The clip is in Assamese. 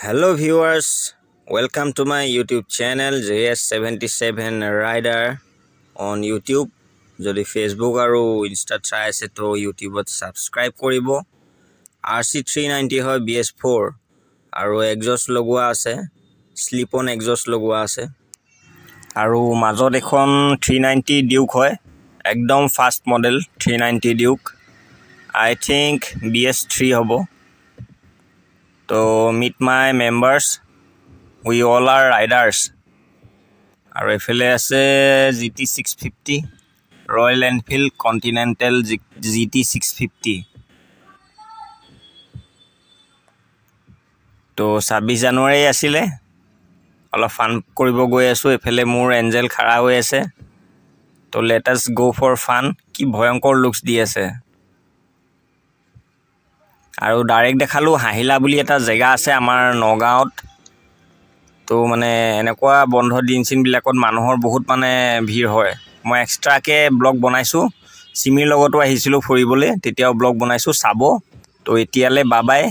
Hello viewers, welcome to my YouTube channel JS77 Rider on YouTube. যদি ফেচবুক আৰু ইনষ্টাত চাই আছে, তো ইউটিউবত ছাবস্ক্ৰাইব কৰিব। আৰ চি 390 হয়, BS4 আৰু এক্সজষ্ট লগোৱা আছে, শ্লিপ অন এক্সজষ্ট লগোৱা আছে। আৰু মাজত এখন 390 ডিউক হয়, একদম ফাৰ্ষ্ট মডেল 390 ডিউক, আই থিংক BS3 হ'ব। তো meet my members, we all are riders. আৰু এইফালে আছে GT 650, royal Enfield continental GT 650। তো 26 জানুৱাৰী আছিলে, অলপ ফান কৰিব গৈ আছোঁ। এইফালে মোৰ এঞ্জেল খাৰা হৈ আছে। তো let us go for fun. কি ভয়ংকৰ লুকছ দি আছে! আৰু ডাইৰেক্ট দেখালোঁ, হাঁহিলা বুলি এটা জেগা আছে আমাৰ নগাঁৱত। তো মানে এনেকুৱা বন্ধ দিন চিনবিলাকত মানুহৰ বহুত মানে ভিৰ হয়। মই এক্সট্ৰাকৈ ব্লগ বনাইছোঁ, চিমিৰ লগতো আহিছিলোঁ ফুৰিবলৈ, তেতিয়াও ব্লগ বনাইছোঁ, চাব। তো এতিয়ালৈ বাবাই।